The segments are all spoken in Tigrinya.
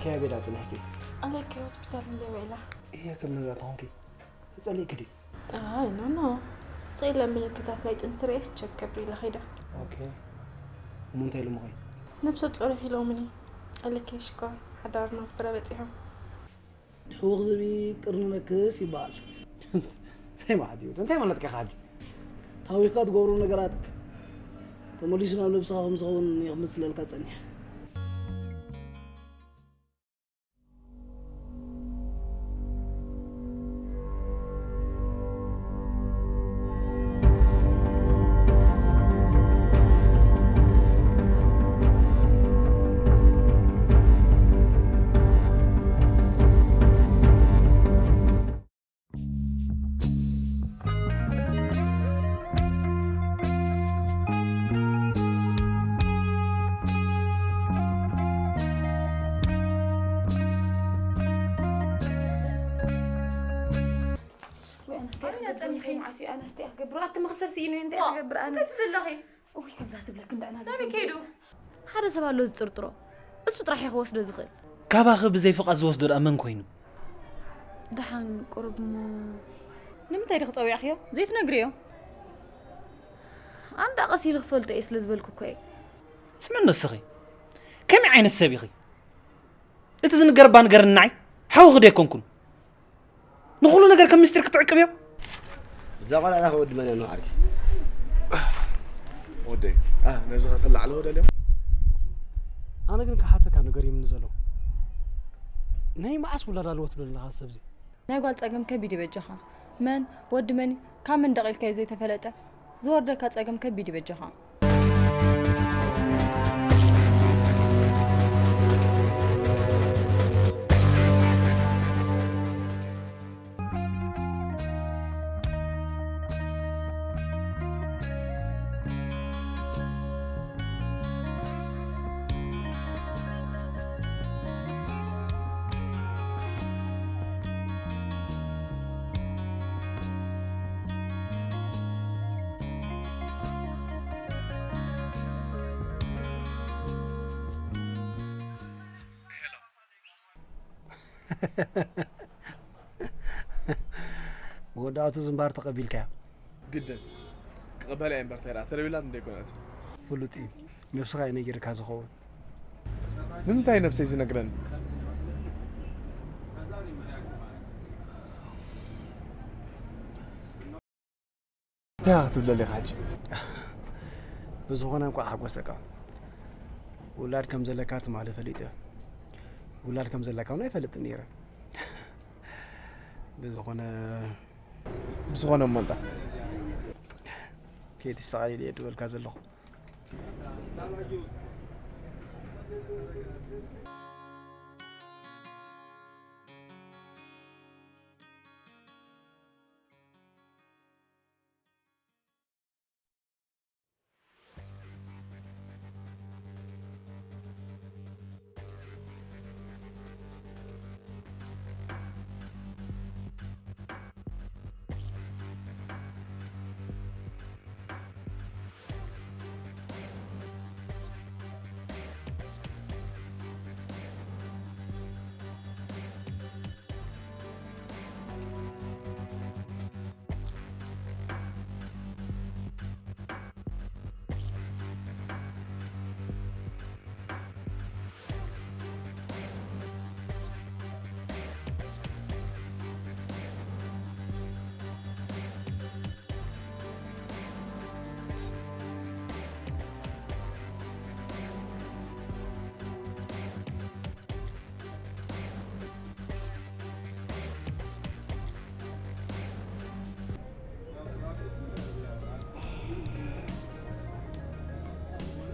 ከያበዳ ጽንሕኪ? ኣለኪ ሆስፒታል እንደ ውዒላ። እየ ከም ንብረት ኾንኪ። ተጸሊእኪ ድዩ? ኣይ፣ ኖ፣ ኖ። ስኢለ ምልክታት ናይ ጥንሲ ርእየስ ቸክ ከብሪ ኢለ ኸይደ። ኦኬ። እሞ እንታይ ኢሎምኺ? ነብሰ ጾር ኢኺ ኢሎምኒ። ኣለኪ ሽኮር፣ ሓዳርና ፍረ በጺሑ። ሕውኽ ዝብኢ ቅርኒ ነክስ ይበሃል። እንታይ ማለት እዩ? እንታይ ማለት ከ ሓጂ? ታዊኽካ ትገብሮ ነገራት ተመሊሱ ናብ ነብስኻ ከም ዝኸውን እየ ክመስለልካ ጸኒሐ። ወይ ኣነስ ኣነ ጸኒሐ። ከይማዓት እዩ፣ ኣነስ እንታይ ክገብር? ኣቲ መኽሰብ ስኢኑ እዩ፣ እንታይ ክገብር ኣነ? እንታይ ትብሊ ኣለኺ? እውይ፣ ከምዛ ዝብለክ እንዳ ዕናብ ናበይ ከይዱ? ሓደ ሰብ ኣሎ ዝጥርጥሮ። እሱ ጥራሕ እዩ ክወስዶ ዝኽእል። ካባኺ ብዘይ ፍቓድ ዝወስዶ ደኣ መን ኮይኑ? ደሓን ቁሩብ እሞ ንምንታይ ዲኺ ጸዊዕኽዮ? ዘይትነግርዮ? ኣንዳ ቀስ ኢሉ ክፈልጦ እየ ስለ ዝበልኩ እኮ እየ። ስምዒ ንስኺ ከመይ ዓይነት ሰብ ኢኺ? እቲ ዝንገር እባ ንገርኒ ንዓይ፣ ሓውኺ ዶ ኣይኮንኩን? ንኹሉ ነገር ከም ምስጢር ክትዕቅብዮ? እዛ ቆልዓ እታ ከወዲ መን እያ ዓርከይ? ወደይ፣ ኣ፣ ነዚ ከተላዕልዎ ደልዮም? ኣነ ግን ክሓተካ ነገር ይምኒ ዘሎ። ናይ መዓስ ውላድ ኣለዎ ትብል ኣለኻ ሰብዚ? ናይ ጓል ጸገም ከቢድ እዩ በጃኻ። መን፣ ወዲ መን፣ ካብ መን ደቒልካዮ ዘይተፈለጠ፣ ዝወርደካ ጸገም ከቢድ እዩ በጃኻ። መወዳእቱ ዝምባር ተቐቢልካያ። ግድን። ክቕበላ እየ እምበር፣ እንታይ ደኣ ተደዊላት እንደ ይኮነት። ፍሉጥ እዩ። ነብስኻ እዩ ነጊርካ ዝኸውን። ንምንታይ ነብሰይ ዝነግረኒ? እንታይ ክትብለለይ ኢኻ ሕጂ? ብዝኾነ እንኳዕ ሓጎሰካ። ውላድ ከም ዘለካ ትማሊ ፈሊጠ። ውላድ ከም ዘለካ እውን ኣይፈልጥን ነይረ። ብዝኾነ ብዝኾነ እሞ እንታ? ከይተስተቓሊለ እየ ድበልካ ዘለኹ።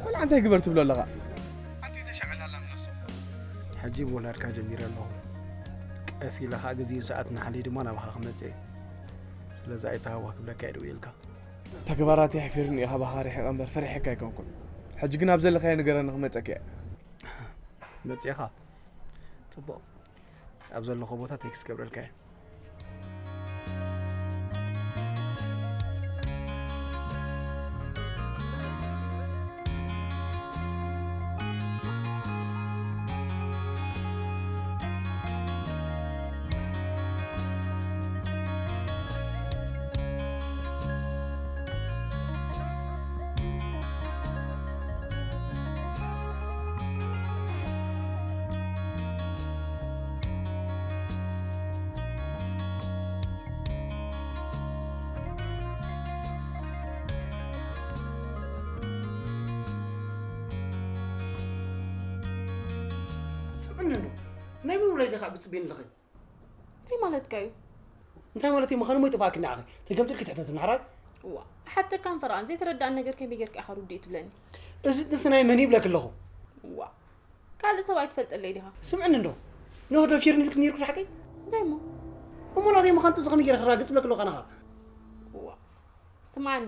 ቆልዓ እንታይ ግበር ትብሎ ኣለኻ? ኣንተ ተሻቐላላ ምነሱ። ሕጂ ብወላድካ ጀሚረ ኣለኹ። ቀስ ኢለ ኸኣ ግዜን ሰዓትን ሓልየ ድማ ናባኻ ክመጽእ እየ። ስለዚ ኣይተሃወኽ ክብለካ እየ ደው ኢልካ። ተግባራት የሕፊርኒ እዩ፣ ካባኻ ርሒቐ እምበር ፈሪሐካ ኣይኮንኩን። ሕጂ ግን ኣብ ዘለኻዮ ንገረኒ ክመጸካ እየ። መጺኻ? ጽቡቕ። ኣብ ዘለኹ ቦታ ቴክስት ክገብረልካ እየ። እንዶ ናይ ምውላይ ዲኻ ብጽቤን ኣለኺ? እንታይ ማለትካ እዩ? እንታይ ማለት እዩ? ምዃኑ ሞ ይጥፋእኪ ንዓኺ። ተገምጢልኪ ትሕተትኒ፣ ሕራይ? እዋ፣ ሓተካን ፈረቓን ዘይተረዳእን ነገር ከመይ ጌርካ ኢኻ ርዱእ ትብለኒ? እዚ ጥንሲ ናይ መን እዩ ይብለኪ ኣለኹ? እዋ፣ ካልእ ሰብ ኣይትፈልጠለይ ዲኻ? ስምዕኒ እንዶ። ኖህ ዶ ፊርኒ ኢልኪ ነይርኩ ሓቀይ? እንታይ እሞ? እሞ ናተይ ምዃን ጥንሲ ከመይ ጌረ ክራግጽ ይብለኪ ኣለኹ ኣነኻ? እዋ፣ ስምዓኒ።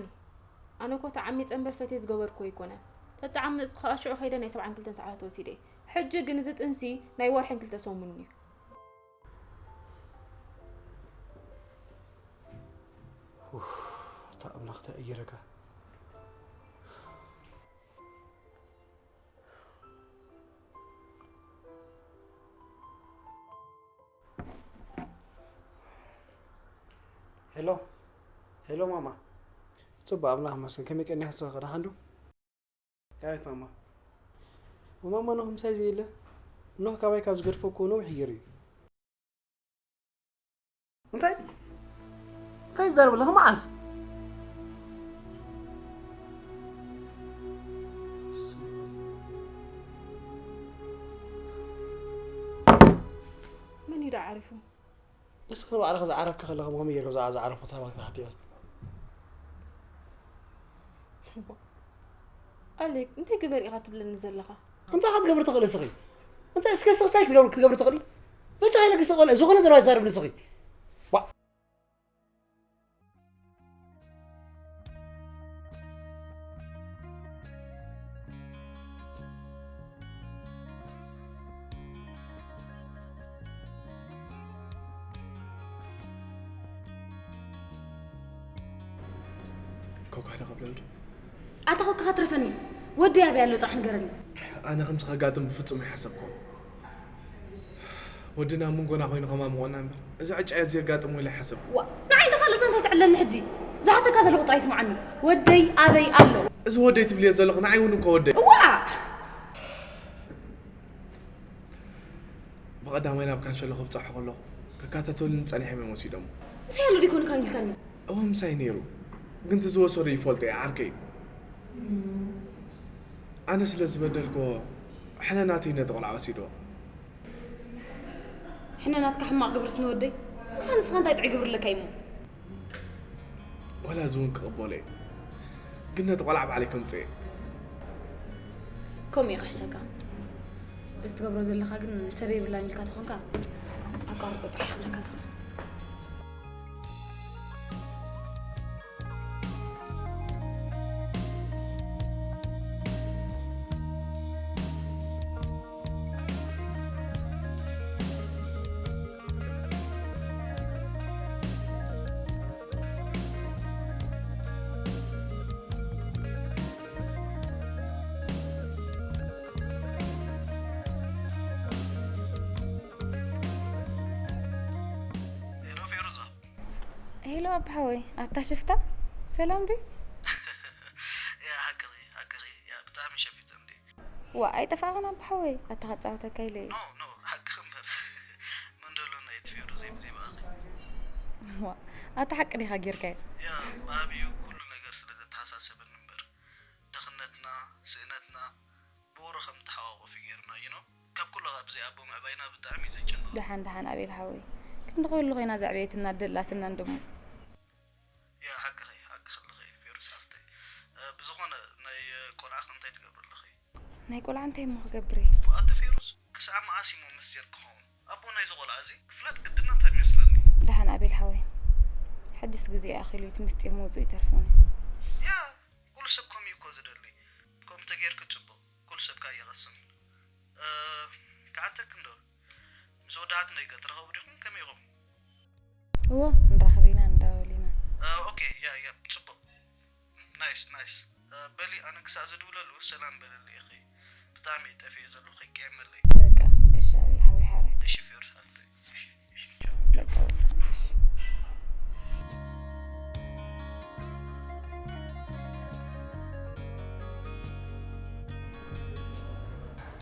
ኣነ እኮ ተዓሚጸ እምበር ፈትየ ዝገበርኩዎ ኣይኮነን። ተተዓመጽኩ ከኣ ሽዑ ከይደ ናይ ሰብዓን ክልተን ሰዓታት ወሲደ። ሕጂ ግን እዚ ጥንሲ ናይ ወርሕን ክልተ ሰሙንን እዩ። ኡፍ፣ እታ ኣምላኽ ተቐይረካ። ሄሎ፣ ሄሎ ማማ። ጽቡቕ፣ ኣምላኽ ይመስገን። ከመይ ቀኒኻ? ስኻ ደሓን ዶ? ኣቤት ማማ። ማማ፣ ኖህ ምሳይ ዘየለ? ኖህ ካባይ ካብ ዝገድፎ እኮ ነዊሕ ገይሩ እዩ። እንታይ? እንታይ ትዛረብ ኣለኻ? መዓስ? መን እዩ ደኣ ዓሪፉ? ንስኺ ንባዕልኺ ዝዓረፍኪ ከለኺ ከመይ ጌርኪ ብዛዕባ ዝዓረፎ ሰባት ክትሓትዮ? ኣሌክ፣ እንታይ ግበር ኢኻ ትብለኒ ዘለኻ? እንታይ ክትገብሪ ትኽእሊ እስኺ? እንታይ እስከ እስኺ እንታይ ክትገብሪ ክትገብሪ ትኽእሊ? በጃ ኢለኪ ስቕ በሊ፣ ዝኾነ ዘረባ ኣይትዛረብኒ እስኺ። ዋ። ኮካ ዶ ከብለልኪ? ኣታ ኮካ ከትረፈኒ። ወደይ ኣበይ ኣሎ ጥራሕ ንገረኒ። ኣነ ከምዚ ከጋጥም ብፍጹም ኣይሓሰብኩን። ወድና ኣብ መንጎና ኮይኑ ከማምቆና እምበር፣ እዚ ዕጫ እዚ የጋጥሞ ኢለ ኣይሓሰብኩን። ዋ፣ ንዓይ እንዶ ካልእ ዛንታ ኣይትዕለኒ ሕጂ። ዝሓተካ ዘለኹ ጥራይ ስምዓኒ። ወደይ ኣበይ ኣሎ? እዚ ወደይ ትብልዮ ዘለኹ ንዓይ እውን እኮ ወደይ። እዋ! ብቐዳማይ ናብ ካንሸሎ ክብጽሖ ከለኹ፣ ክከታተሉኒ ጸኒሖም እዮም ወሲዶሞ። ምሳይ ኣሎ ዶ ኣይኮነ ኢልካኒ? እወ፣ ምሳይ ነይሩ። ግን እቲ ዝወሰዶ ይፈልጦ እየ፣ ዓርከይ እዩ። ኣነ ስለ ዝበደልክዎ፣ ሕነ ናተይ ነቲ ቆልዓ ወሲድዎ። ሕነ ናትካ ሕማቕ ግብርስ ንወደይ? ምዃኑ ንስኻ እንታይ ጥዑይ ግብሪ ኣለካ እሞ? ወላ እዚ እውን ክቕበሎ እየ። ግን ነቲ ቆልዓ ባዕለይ ከምጽኦ እየ። ከምኡ እዩ ክሕሸካ። እዚ ትገብሮ ዘለኻ ግን ሰብ የብላን ኢልካ ተኾንካ፣ ኣቋርጾ ጥራሕ ክብለካ ዝኽእል። ሄሎ ፌሩዛ። ሄሎ ኣባ ሓወይ፣ ኣታ ሽፍታ፣ ሰላም ድዩ? ያ፣ ሓቅኺ፣ ሓቅኺ፣ ያ፣ ብጣዕሚ ሸፊተ እንዴ። ዋ፣ ኣይጠፋእኻን ኣባ ሓወይ፣ ኣታ ከጻውተካ ኢለ እየ። ኖ፣ ኖ፣ ሓቅኺ እምበር። መን ደሎ ናይ እቲ ፌሩዘይ ብዘይ ብኣኺ? ዋ፣ ኣታ ሓቂ ዲኻ ጌርካዮ? ያ፣ ብዓቢኡ ኩሉ ነገር ስለ ዘተሓሳሰበኒ እምበር፣ ድኽነትና፣ ስእነትና፣ ብቑሩ ከም ተሓቋቑፍ እዩ ጌሩና፣ you know? ካብ ኩሉ ኣብዚ ኣቦ ምዕባይና ብጣዕሚ እዩ ዘጨንቕ። ደሓን፣ ደሓን ኣቤል ሓወይ። ክንዲ ኩሉ ኮይና ዘዕበየትና ደላትና እንደሞ። ያ፣ ሓቅኺ፣ ሓቅኺ ኣለኺ፣ ፌሩዝ ሓፍተይ። እ፣ ብዝኾነ፣ ናይ፣ እ፣ ቆልዓኺ እንታይ ትገብሪ ኣለኺ? ናይ ቆልዓ እንታይ እሞ ክገብር እየ? ኣቲ ፌሩዝ፣ ክሳዕ መዓስ እሞ ምስጢር ክኸውን? ኣቦ ናይዚ ቆልዓ እዚ ክፍለጥ ግድነት ኣይመስለኒ። ደሓን ኣቤል ሓወይ። ሕጅስ ግዜ ኣኺሉ እቲ ምስጢር ምውጽኡ ይተርፎን እዩ። ያ፣ ኩሉ ሰብ ከምኡ እኮ ዝደሊ። ከምኡ ተጌርኪ ጽቡቕ። ኩሉ ሰብ ከኣ ይቐስን። እ፣ ክሓተኪ እንዶ፣ ምስ ወዲ ሓትነይ ከ ትራኸቡ ዲኹም? ከመይ ኢኹም? እወ፣ ንራኸብ ኢና፣ ንደዋወል ኢና። እ፣ ኦኬ፣ ያ፣ ያ፣ ጽቡቕ። ናይስ፣ ናይስ። እ፣ በሊ፣ ኣነ ክሳዕ ዝድውለሉ ሰላም በልለይ ኢኺ። ብጣዕሚ እየ ጠፊኤ ዘለኹ፣ ከይቀየመለይ። በቃ፣ እሺ፣ ኣቤል ሓወይ ሓራይ። እሺ፣ ፊዮርስ ሓፍተይ። እሺ፣ እሺ፣ ቻው። በቃ፣ እሺ።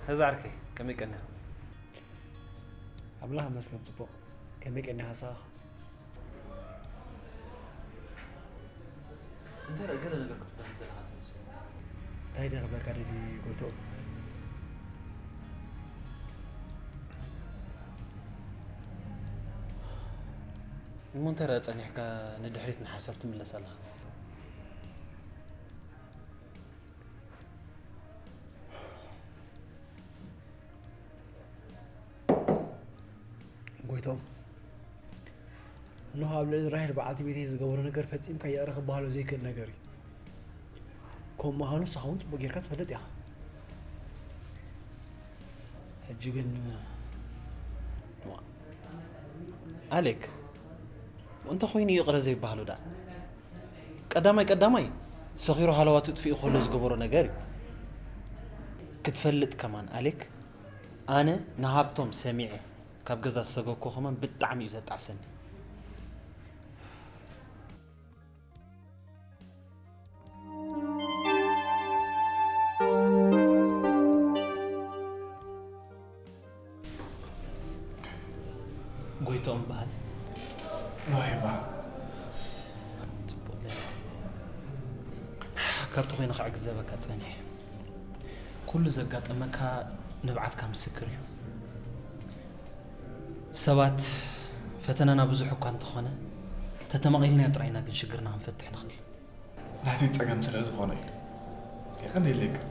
ሕዚ ዓርከይ፣ ከመይ ቀኒኻ? ኣምላኽ ይመስገን፣ ጽቡቕ። ከመይ ቀኒኻ ንስኻ? እንታይ ደኣ ገለ ነገር ክትብለኒ ደለኻ ትመስል? እንታይ ደኣ ክብለካ ደልየ ጎይትኦም? እሞ እንታይ ረኣ ጸኒሕካ ንድሕሪት ንሓሳብ ትምለስ ኣለኻ? ጎይቶም፣ እንሆ ኣብ ልዕሊ ራሄል በዓልቲ ቤተይ ዝገበሮ ነገር ፈጺምካ ይቕረ ክበሃሎ ዘይክእል ነገር እዩ። ከም ምዃኑ ንስኻ እውን ጽቡቕ ጌርካ ትፈልጥ ኢኻ። ሕጂ ግን ኣሌክ፣ እንተ ኮይኑ ይቕረ ዘይበሃሎ ደኣ? ቀዳማይ ቀዳማይ ሰኺሩ ሃለዋቱ ጥፊኡ ከሎ ዝገበሮ ነገር እዩ። ክትፈልጥ ከማን ኣሌክ፣ ኣነ ንሃብቶም ሰሚዐ ካብ ገዛ ዝሰገኩ ከማን ብጣዕሚ እዩ ዘጣዕሰኒ። ጎይትኦም በሃል። ንዋይ በሃል። ጽቡቕ ለለ። ካብቲ ኮይነ ክዕግዘበካ ጸኒሐ። ኩሉ ዘጋጠመካ ንብዓትካ ምስክር እዩ። ሰባት ፈተናና ብዙሕ እኳ እንተኾነ፣ ተተማቒልና ጥራይና ግን ሽግርና ክንፈትሕ ንኽእል። ናተይ ጸገም ስለ ዝኾነ እዩ። የቐንየለይ ግን።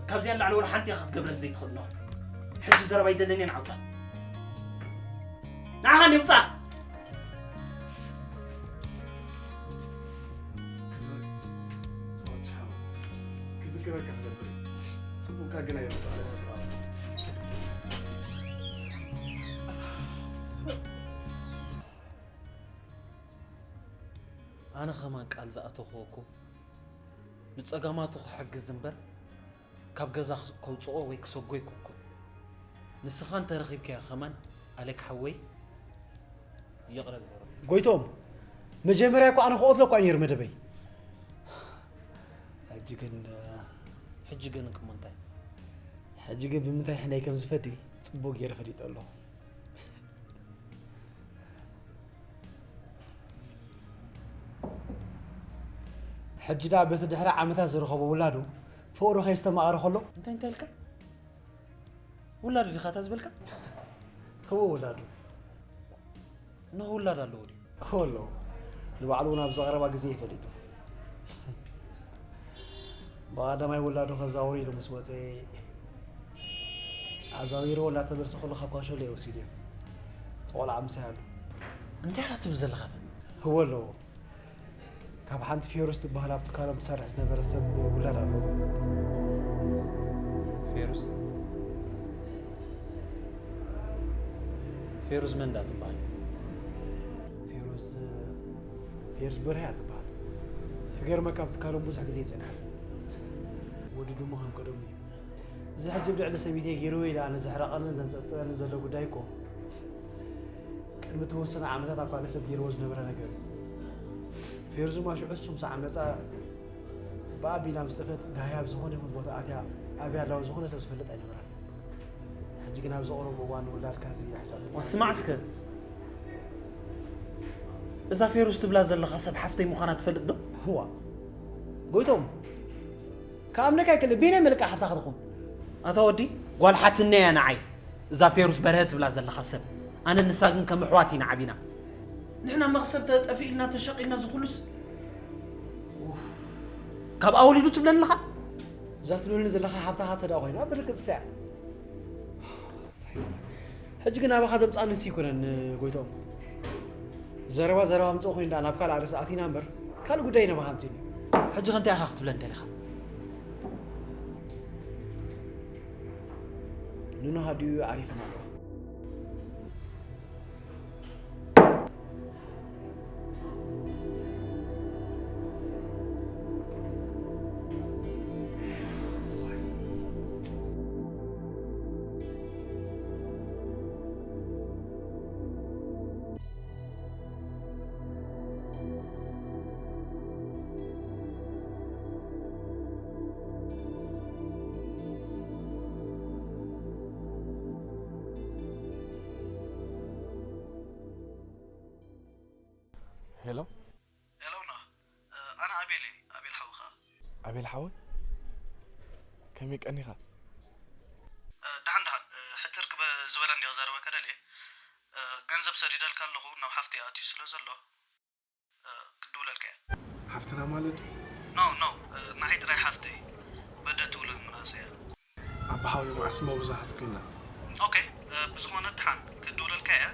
ካብዚኣ ንላዕሊ ወላ ሓንቲ ኢኻ ክትገብረኒ ዘይትኽእል ኣለኻ። ሕጂ ዘረባ ኣይደለንን፣ ዓውጻ። ንዓኻ ንውጻ። ክዝክረካ ክነብር። ጽቡቕካ ግን ኣይረሳዕን። ኣነ ኸማን ቃል ዝኣተኽዎ እኮ ንጸገማቱ ክሕግዝ እምበር ካብ ገዛ ከውጽኦ ወይ ክሰጎ ኣይኮንኩን። ንስኻ እንተ ረኺብካዮ ኸማን ኣሌክ ሓወይ ይቕረ ግበሮ። ጎይቶም፣ መጀመርያ እኮ ኣነ ክቐትሎ እኳ እዩ ነይሩ መደበይ። ሕጂ ግን፣ ሕጂ ግን እሞ እንታይ? ሕጂ ግን ብምንታይ ሕናይ ከም ዝፈዲ ጽቡቕ ገይረ ፈሊጠ ኣለኹ። ሕጂ ደኣ በቲ ድሕሪ ዓመታት ዝረኸቦ ውላዱ ፍቕሩ ከየስተማቐረ ከሎ እንታይ እንታይ ኢልካ? ውላዱ ዲኻ እታ ዝበልካ? እወ ውላዱ። እንሆ ውላድ ኣለዎ ድዩ? እወ ኣለዎ። ንባዕሉ እውን ኣብዚ ቀረባ ግዜ እዩ ፈሊጡ። ብቐዳማይ ውላዱ ከዛውር ኢሉ ምስ ወፀ ኣዛዊርዎ እናተመልሰ ከሎ ካብ ኳሸሎ እዩ ወሲድዎ። እቲ ቆልዓ ምሳይ ኣሎ። እንታይ ኢኻ ትብል ዘለኻ? እወ ኣለዎ። ካብ ሓንቲ ፌሩዝ ትበሃል ኣብ ትካሎም ትሰርሕ ዝነበረት ሰብ ውላድ ኣለዎ። ፌሩዝ? ፌሩዝ መን ዳ ትበሃል? ፌሩዝ፣ ፌሩዝ በርሀ እያ ትበሃል። ክገርመካ ኣብ ትካሎም ብዙሕ ግዜ ጸንሐት። ወዲ ድሞ ከም ቀደሙ እዩ። እዚ ሕጂ ኣብ ልዕሊ ሰበይተይ ገይርዎ ኢለ ኣነ ዘሕርቐንን ዘንጸጽጥረንን ዘሎ ጉዳይ እኮ ቅድሚ ተወሰነ ዓመታት ኣብ ካልእ ሰብ ገይርዎ ዝነበረ ነገር እዩ። ፌርዙ ማሽዑ እሱም ሰዓ መጻ ብኣቢላ ምስ ጠፈት ዳህያ ኣብ ዝኾነ ይኹን ቦታ ኣትያ ኣብያ ኣላው ዝኾነ ሰብ ዝፈልጥ ኣይነበረን። ሕጂ ግን ኣብ ዝቐረቡ እዋን ውላድካ እዚ ይሕሳት እሞ ስማዕ እስከ፣ እዛ ፌሩዝ ትብላ ዘለኻ ሰብ ሓፍተይ ምዃና ትፈልጥ ዶ? እዋ፣ ጎይቶም፣ ክኣምነካ ኣይክእልን። በየናይ መልክዕ ሓፍታ ክትኾን? ኣታ ወዲ፣ ጓል ሓትነይ እያ ንዓይ። እዛ ፌሩዝ በርሀ ትብላ ዘለኻ ሰብ። ኣነ ንሳ ግን ከም ኣሕዋት ኢና ዓቢና። ንሕና መኽሰብ ተጠፊእልና ተሸቒልና ዝኹሉስ ካብኣ ወሊዱ ትብለኒ ኣለኻ? እዛ ትብለኒ ዘለኻ ሓፍታኻ ተዳ ኮይና ብርግጽ እያ። ሕጂ ግን ኣባኻ ዘምጽኣኒ ንሱ ኣይኮነን ጎይቶም። ዘረባ ዘረባ ምጽኦ ኮይኑ ደኣ ናብ ካልእ ኣርእስቲ ኣቲና እምበር ካልእ ጉዳይ ኢና ባኻ ኣምጺእኒ። ሕጂ ከ እንታይ ኢኻ ክትብለኒ ደሊኻ? ንኖህ ኣዲኡ ዓሪፈን ኣለዋ። ሄሎ። ሄሎ ና፣ ኣነ ኣቤል እየ። ኣቤል ሓውኻ። ኣቤል ሓወይ፣ ከመይ ቀኒኻ? ደሓን ደሓን። ሕጂ ማለት ኖ ኖ፣ ንዓይ ጥራይ ሓፍተይ በደ ትውለድ ምናሰያ። ኣባሓወይ መዓስ መብዛሕት ኮይና። ኦኬ፣ ብዝኾነ ድሓን ክድውለልካ እያ።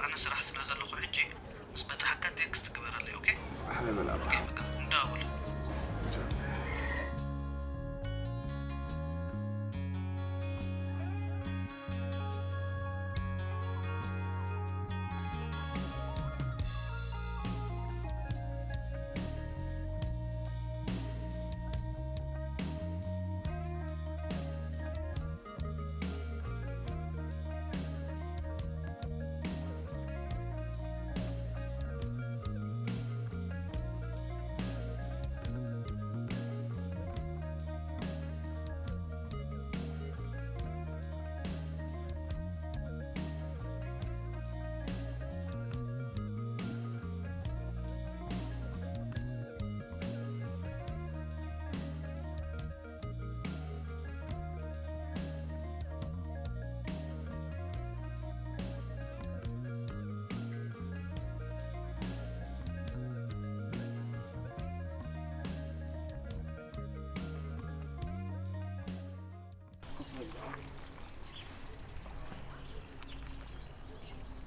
ኣነ ስራሕ ስለ ዘለኹ ሕጂ ምስ በጻሕካ ቴክስት ግበረለይ። ኦኬ? ኣሕለ በል ኣባ። ኦኬ፣ በቃ እንዳውል።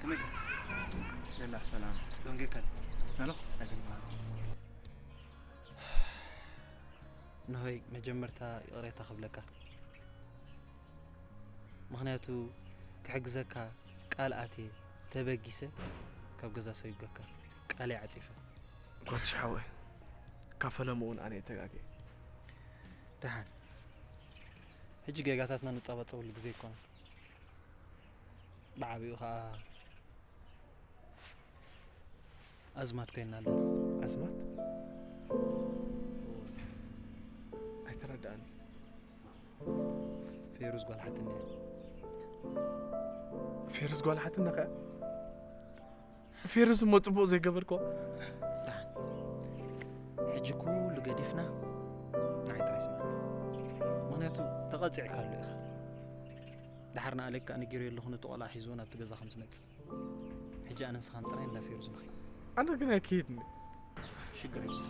ከመይ ኢኻ? የላ ሰላም። ደንጌካ ድዩ? ሄሎ። ንሆይ መጀመርታ ይቕሬታ ክብለካ። ምኽንያቱ ክሕግዘካ ቃል ኣትየ ተበጊሰ ካብ ገዛ ሰጒገካ ቃለይ ዓጺፈ። ጓትሽ ሓወይ፣ ካብ ፈለምኡ እውን ኣነ እየ ተጋግየ። ደሓን። ሕጂ ጌጋታትና ንጻባጸበሉ ግዜ ኣይኮነን። ብዓቢኡ ኸኣ ኣዝማድ ኮይና ኣለና። ኣዝማድ? ኣይተረድኣኒ። ፌሩዝ ጓል ሓትነ እያ። ፌሩዝ ጓል ሓትነ ከ? ፌሩዝ እሞ ጽቡቕ ዘይገበርክዋ። ደሓን። ሕጂ ኩሉ ገዲፍና ንዓይ ጥራይ ስምዓኒ። ምኽንያቱ ተቐጺዕካሉ ኢኻ። ደሓር ንኣሌክ ከኣ ነጊረዮ ኣለኹ ነቲ ቆልዓ ሒዝዎ ናብቲ ገዛ ከም ዝመጽእ። ሕጂ ኣነ ንስኻን ጥራይ እንዳ ፌሩዝ ንኸይድ። ኣነ ግን ኣይክይድን። ሽግር የለን።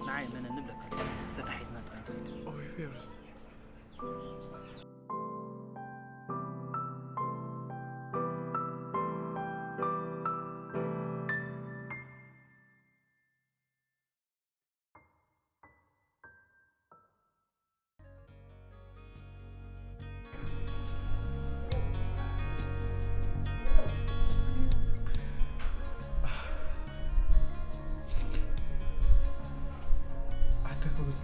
ንዓይ እመነኒ እብለካ ኣለኹ። ተታሒዝና ጥራይ ንኸይድ። ኦይ ፌሩዝ። ኣደ ክብርቲ፣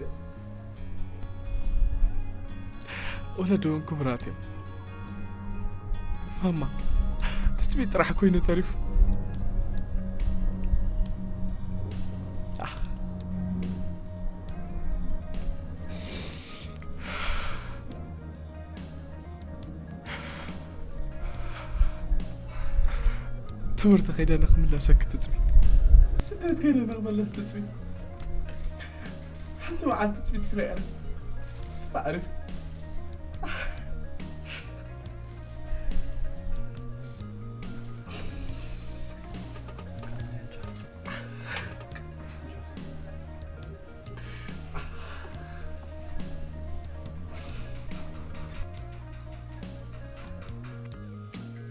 ወለዶ እውን ክቡራት እዮም። ማማ፣ ትጽቢት ጥራሕ ኮይኑ ተሪፉ። ኣህ። ትምህርቲ ከይደ ንክምለሰኪ ትጽቢት። ስደት ከይደ ንክመለስ ትጽቢት። ሓንቲ መዓልቲ ትጽቢት ክርእያ ስፋ ኣሪፍ።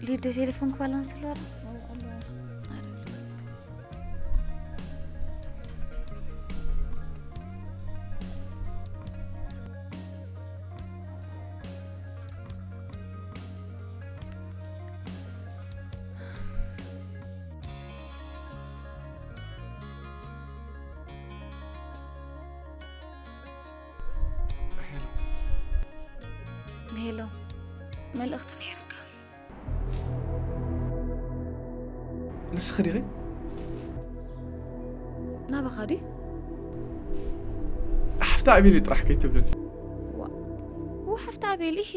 ሊዱ ቴሌፎን ክባላንስ ኣለዋ ዶ? ሄሎ። ሄሎ፣ መልእኽቲ ነይሩካ። ንስኺ ዲኺ? ናባኻ ድዩ? ሓፍቲ ኣቤል ጥራሕ ከይትብልን። ዋ፣ ዋ፣ ሓፍቲ ኣቤል፣ ኢሂ።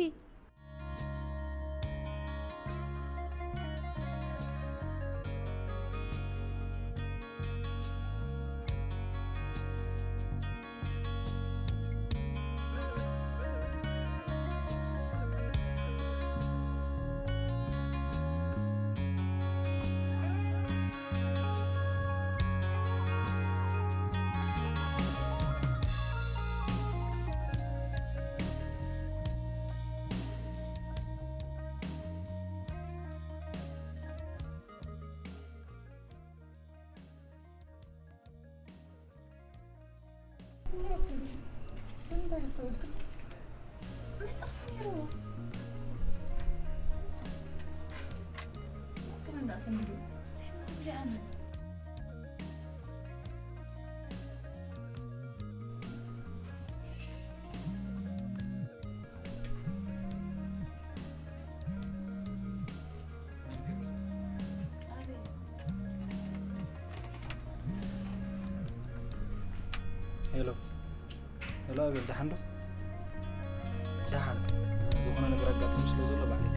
ሄሎ። ሄሎ ኣቤል፣ ደሓን ዶ? ደሓን። ዝኾነ ነገር ኣጋጢሙ ስለ ዘሎ ባዕለይ